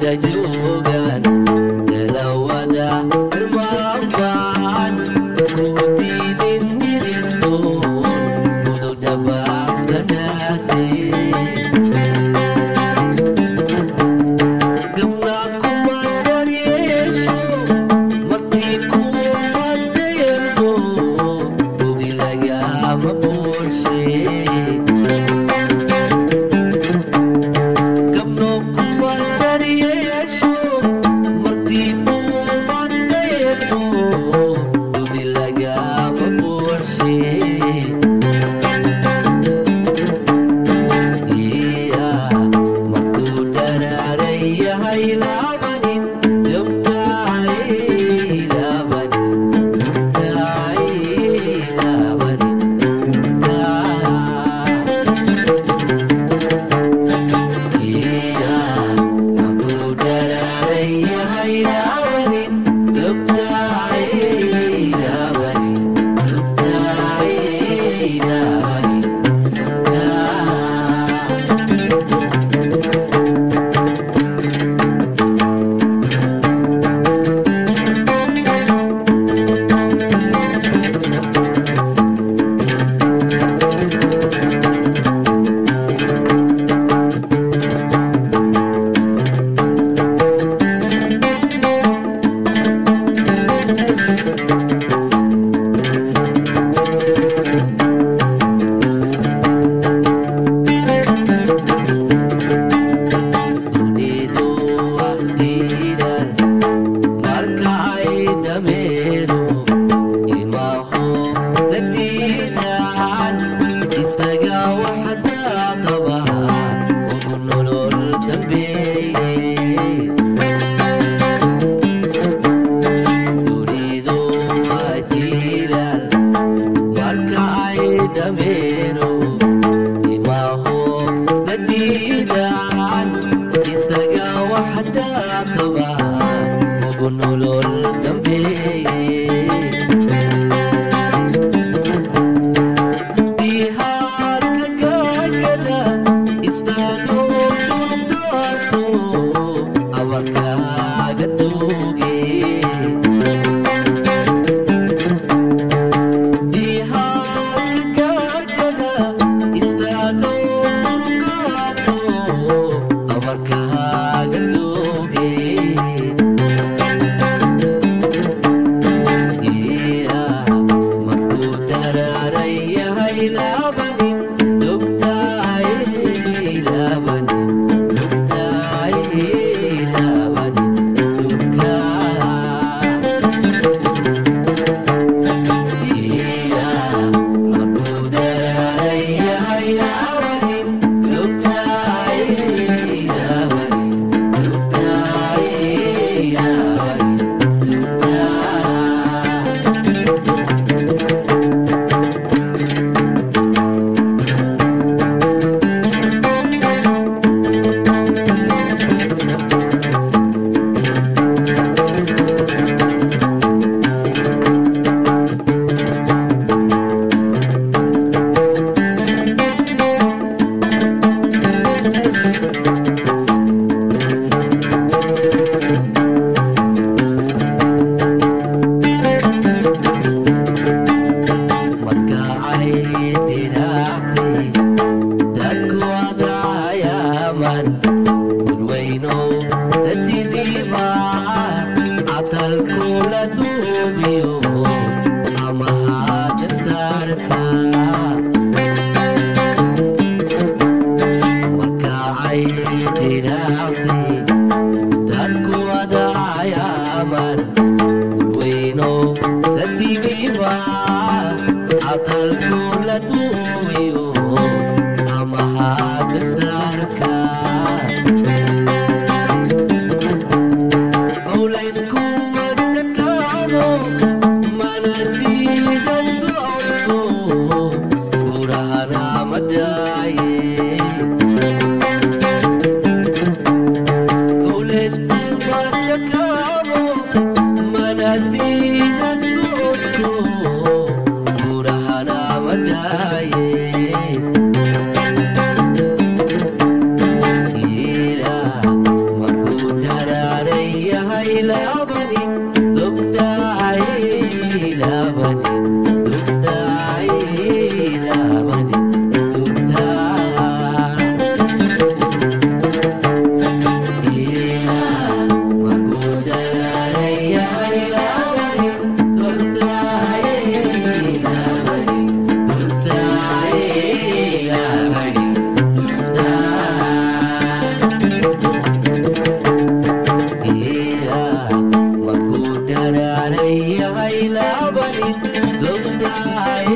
Joogaan dalawada irmaanbaan ku diidin midigtoon gududhabaaqsanaatee gabna kuma daryeesho martii kuma deelgo bogi lagama buuxshe gabno kuma daryeesho martii kuma deelgo bogi lagama buuxshe. Markuu daraaran yahay labanin dogtaay labanin dogtaay labanin markuu daraaran yahay labanin dogtaay labanin dogtaay labanin dogtaa. Dunidu waqtidan marka ay dameeru ilmahu la diidaan isaga waxdaa qaba ugu nolol dambeeye. Dunidu waa jiilaal marka ay dameeru ilmahu la diidaan isaga waxdaa qaba ugu nolol dambeeye. Dihaarka gaagada istaago duldaarto abarkaaga duuge. Dihaarka gaagada istaago dulqaato abarkaaga duuge. Markuu daraaran yahay labanin dogtaay labanin dogtaay labanin dogtaa. Markuu daraaran yahay labanin dogtaay labanin dogtaay labanin dogtaa. Marka ay diraacday dadku adaayaman gudweyno dadidiima catalku la duubiyo amaha dastaarka. Marka ay diraacday dadku adaayaman gudweyno dadidiima catalku la duubiyo amaha dastaarka. Culaysku madakaano mana diidan socodko gurahana madaaye. Culaysku madakaano Dogdaay.